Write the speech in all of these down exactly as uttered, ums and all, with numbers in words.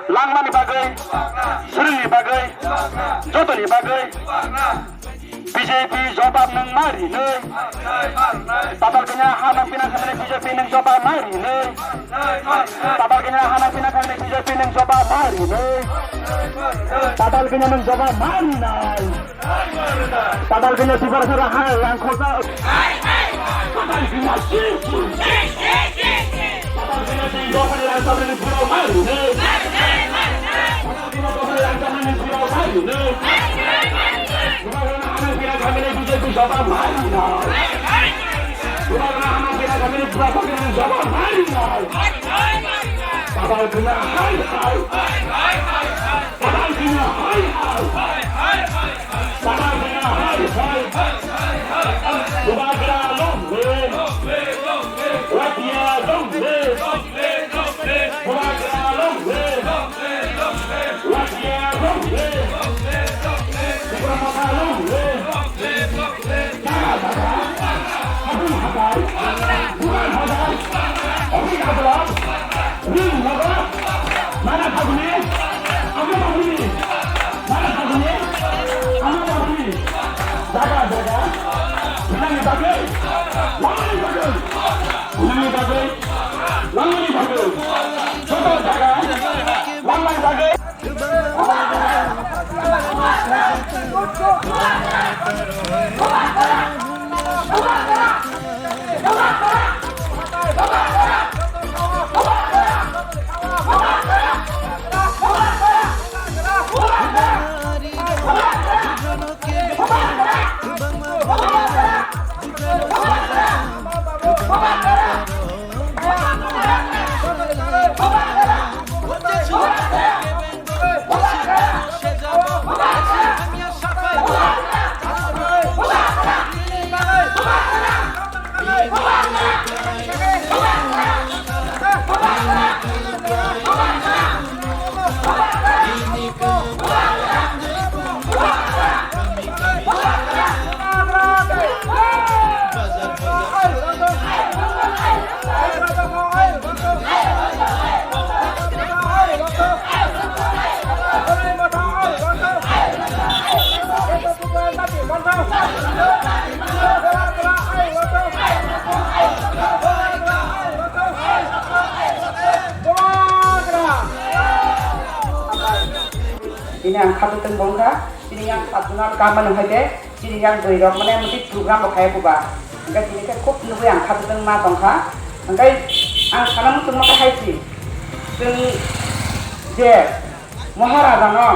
Langmani bagwi, swrwngni bagwi, jotoni bagwi B J P jobab nwng ma rinwi. Patal kanya ha nang pina khamani B J P nwng jobab ma rinwi. Patal kanya ha nang pina khamani B J P nwng jobab ma rinwi. Patal kanya nwng jobab ma rinai. Patal kanya Tiprasa raha yang khota. Patal kanya sing sing. Patal kanya sing dokhani yang sabri ni pura mai ne. Patal kanya dokhani yang sabri ni pura mai ne. Bukan anak kira kami ni B J P siapa mai ne. Bukan anak kira kami ni pura kami ni siapa mai ne. Patal kanya hai hai. Patal kanya hai hai. Bubagra long live! Watia long live! Bubagra long live! Watia long live! Tipra Motha long live! Jaga jaga, habung habai, bukan habai, office adolat, ring nogo, mana thaguni, ama thaguni. Mana thaguni, ama thaguni, jaga jaga, nangni bagwi, nangni bagwi, nangni bagwi, nangni bagwi, joto jaga, nangni bagwi. Ini ang khatutwng bongkha, ini ang khatungna kamano hai de. Chini yang bwrwi rok mane mudi program bo khai kuba. Hingke chini khe khub nugwi ang khatungma tongkha. Hingke ang sana muchungma khe hai si. Chwng je Maharaja no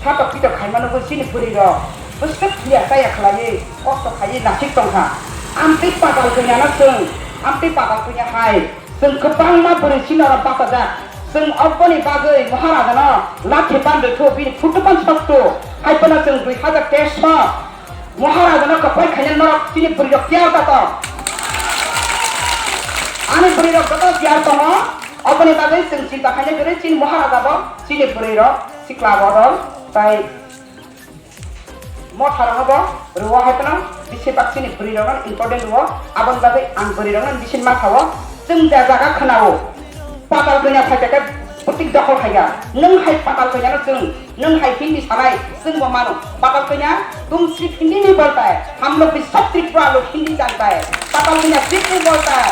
thatok pitok khaima nugwi chini bwrwi rok bwswk phiya chaya khlaiwi kosto khaiwi nasik tongkha. Amtwi patal kanya no chwng, amtwi patal kanya hai. Chwng kwbangma bwrwi sinorok bachajak. Chwng oboni bagwi Maharajano lathi pan rwthu, bini phutu pan soktu. Hai phano chwng dui hajar teis o Maharajano kwplai khaina norok chini bwrwirok tiyar ta tong. Ani bwrwirok joto tiyar tongo. Oboni bagwi chwng chinta khaina kwrwi chini Maharajabo chini bwrwirok sikla bodol tai Motha rokno bo rwo hai phano bisi bak chini bwrwi rokno important rwo, aboni bagwi ang bwrwi rokno bisi ma sao, chwng je jaga khwnao patal kanya phai khe bwtwi dokhol khaikha, nwng hai patal kanya no chwng, nwng hai Hindi sanai chwng bo mano, patal kanya tum sirf Hindi nahi bolta hai, hum log bhi sab Tripura log Hindi janta hai, patal kanya sirf nahi bolta hai,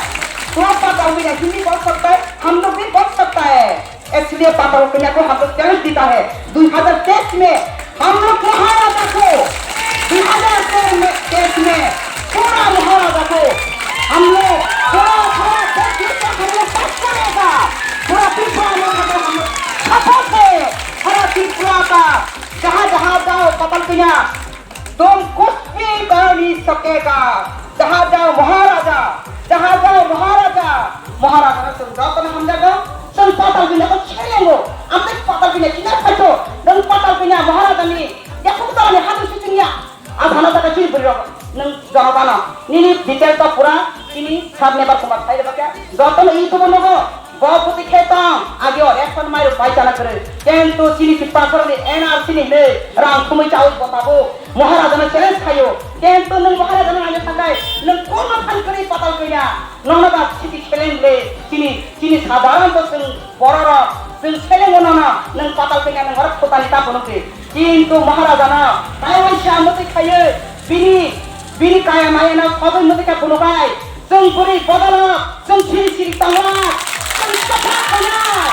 to patal kanya Hindi bol sakta hai, hum log bhi bol sakta hai. इसलिए पाताल कन्या को हम लोग चैलेंज देता है, दो हज़ार तेईस में हम लोग महाराजा को, दो हज़ार तेईस में, तेईस में पूरा महाराजा को हम लोग पूरा, पूरा छत्तीसगढ़ हम लोग टच करेगा, पूरा त्रिपुरा में हम लोग सपोर्ट है, पूरा त्रिपुरा का जहाँ जहाँ जाओ पाताल कन्या, तुम कुछ भी कर नहीं सकेगा। जहाँ जाओ महाराजा, जहाँ जाओ महाराजा। Maharajano chwng jotono hamjago, chwng patal bini kok selengo, amtwi patal bini kina phaito, nwng patal bini Maharajani yaphang tongni hadu sichingya. Asano taka chini bwrwirok nwng jonotano, nini detail to pura chini sir Mevar Kumar sai rwbakya, jotono YouTube-o nugo. Bo puti khe tong, agi o ration mairu pai chana kwrwi. Kintu chini Tiprasarokni N R C ni hwnwi rang thumwi chaui bo tabuk Maharajano challenge khaio. Kintu nwng Maharajano naina thangkhai, nwng kono than kwrwi patal kwina. Nokno ba chiti seleng le chini, chini sadharon to chwng bororok Chwng seleng o nono nwng patal kanya nwng oro khotani ta phunukdi. Kintu Maharaja no taiwaisa mwtwi khaiwi bini, bini kaya maya no sogwi mwtwi kha phunukhai. Chwng bwrwi bodolo chwng siri siri tongla. Chwng chapha khainai.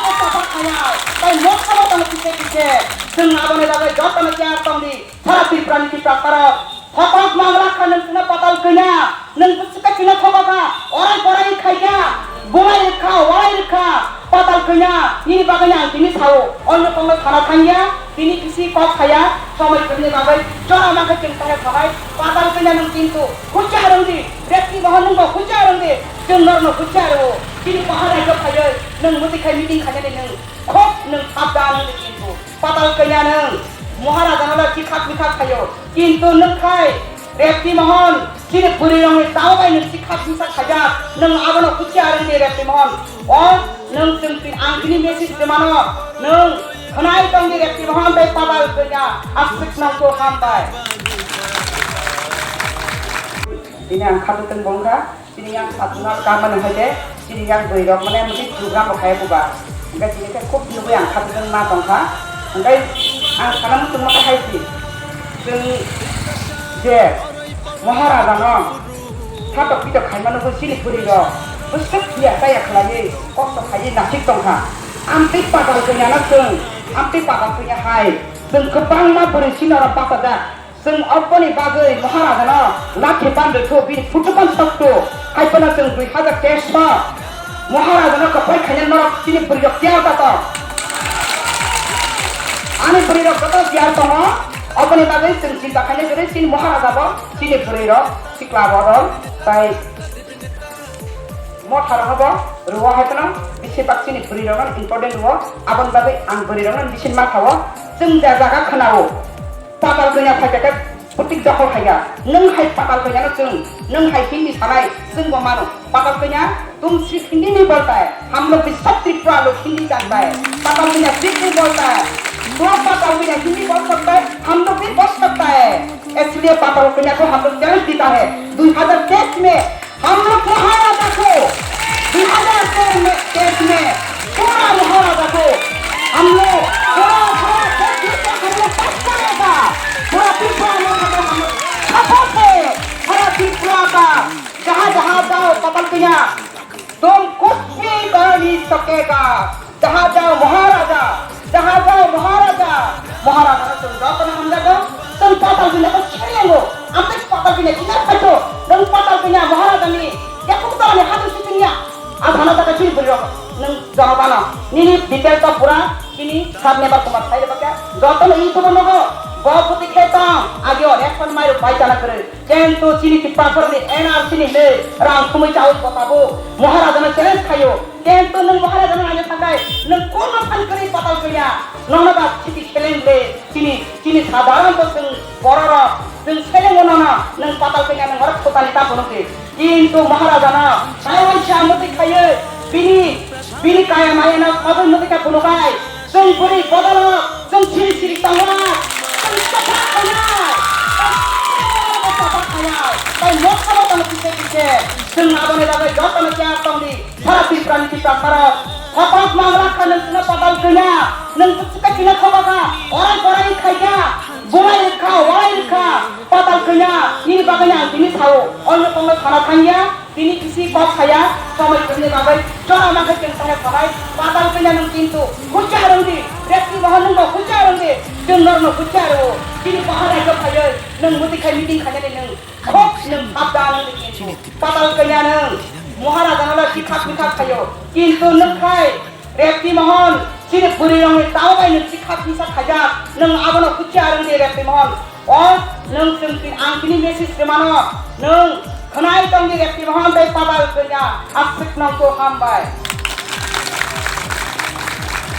Chwng chapha khainai. Tai moksa bo tongwi kise kise. Chwng aboni bagwi jotono tiyar tongdi. Sara Tripura ni Tiprasa rok. Thotok mangla kha nwng chwngno patal kanya, nwng bwswk khe chwngno thogo kha, orai porai khai kha, bolai rwkha, walai rwkha, patal kanya, nini bagwi ang tini sao, onyo kongno thana thangya, tini kisi kok saya, somoi kwrwini bagwi jora mankhe chwng thangya thanai, patal kanya nwng kintu, hucha rwngdi, repti bohon nwngbo hucha rwngdi, chwng norno hucha rwo, chini Maharaja phaiwi, nwng mwtwi khai meeting khainani nwng, khok nwng sabdan wngdi kintu. Patal kanya nwng Maharaja no lai kikhak mikhak khaio, kintu nwng khai Repti Mohon chini bwrwi rokni tamo bai nwng kikhak mikhak khaijak, nwng abono kuchi arwngdi Repti Mohon. O nwng chwng ti-, ang tini message rwmano nwng khwnai tongdi Repti Mohon tei Patal kanya aswk nangkuk hambai. Tini ang khatungtwng bongkha. Chini yang satunal kamani hoite, chini yang bwrwi rok mane mudi program bo khaya buba. Hingke chini khe khub nugui ang khatungma tongkha. Hingke ang sana muchungma khe hai si. Chwng je Maharaja no satok pitok khaima nugui chini bwrwi rok. Bwswk phiya chaya khlaiwi kosto khaiwi nasik tongkha. Amtwi patal kanya no chwng, amtwi patal kanya hai. Chwng kwbangma bwrwi chini oro bachajak. Chwng oboni bagwi Maharajano lakhi bandrwthu, bini phutupan soktu, hai phano chwng dui hazar teis o Maharajano kwplai khaina norok chini bwrwirok tiyar kato. Ani bwrwirok joto tiyar tongo, oboni bagwi chwng chinta khaina kwrwi chini Maharajabo, chini bwrwirok, sikla bodol, tai motharokno bo rwo hai phano bisi bak chini bwrwirokno important rwo, aboni bagwi ang bwrwirokno bisi ma thawo, chwng ja jaga khwnao. Patal kanya phai khe bwtwi dokhol khaikha. Nwng hai patal kanya no chwng, nwng hai Hindi sanai, chwng bo mano. Patal kanya, tum sirf Hindi nahi bolta hai. Hum log bhi sab Tripura log Hindi janta hai. Patal kanya sirf nahi bolta hai. Wo patal kanya Hindi bol sakta hai, hum log bhi bol sakta hai. Isliye patal kanya ko hum log challenge dita hai. Dui hazar teis mein हम लोग महाराजा को दो हज़ार तेरह में, तेईस में पूरा महाराजा को हम लोग पूरा, पूरा छत्तीसगढ़ हम लोग बस करेगा। पूरा त्रिपुरा में हम लोग, हम लोग सपोर्ट है। पूरा त्रिपुरा का जहाँ, जहाँ जाओ पकड़ लिया, तुम कुछ भी कर नहीं सकेगा। Jaha jao Maharaja, jaha jao Maharaja, Maharaja no chwng jotono hamjago, chwng patal bini khe saiyango, amtwi patal bini khe phaito, nwng patal bini Maharaja ni yakung tala ni hadu sitingya, asana taka chini bwrwi rok nwng jonobano, nini detail to pura chini sir Neba Kumar sai rwbakya, jotono YouTube o nugo, bo bwtwi khe tong, agio election mairok bai chana kwrwi. Kintu chini Tiprasarni N R C ni le rang khumui chaui kotabo Maharajano challenge khaio. Kintu nwng Maharajano naina thakai nwng kono phan kwrwi patal kwrya. Nokno ba chiti seleng le chini, chini sadharon to chwng bororok chwng seleng o nono nwng patal kwrya nwng oro khotani ta phunukdi. Kintu Maharajano taiwaisa mwtwi khaiwi bini, bini kaya mayano sogwi mwtwi kha phunukhai. Chwng bwrwi bodolrok, chwng siri siri tongwak, chwng chapha khainai, chwng chapha khainai, tai moksa bo tongwi kise kise, chwng aboni bagwi jotono khe tongdi, sara Tripura ni Tiprasarok, kotok mamla kha nwng chwngno patal kwina, nwng chwngno khoba kha, orai porai khaikha, bolai rwkha, walai rwkha, patal kwina, nini bagwi ang tini sao, onyo kongno sana thangya. Tini kisi kok saya, somoi kwrwini bagwi jora mankhe chwng thangya thanai, patal kanya nwng kintu hucha rwngdi, repti bohor nwngbo hucha rwngdi, chwng norokno hucha rwo. Tini bohor raijak phaiwi nwng mwtwi khai meeting khainani nwng khok nwng sabda nwngdi kintu. Patal kanya nwng Maharajano lai kikhak mikhak khaio, kintu nwng khai Repti Mohon, chini bwrwi rokni tamo bai nwng si kha kisa khaijak, nwng abono kuchi arwng di Repti Mohon. O nwng chwng tin, ang tini message rwmano, nwng khwnai tong di Repti Mohon tei Patal Kanya, aswk nang to hambai.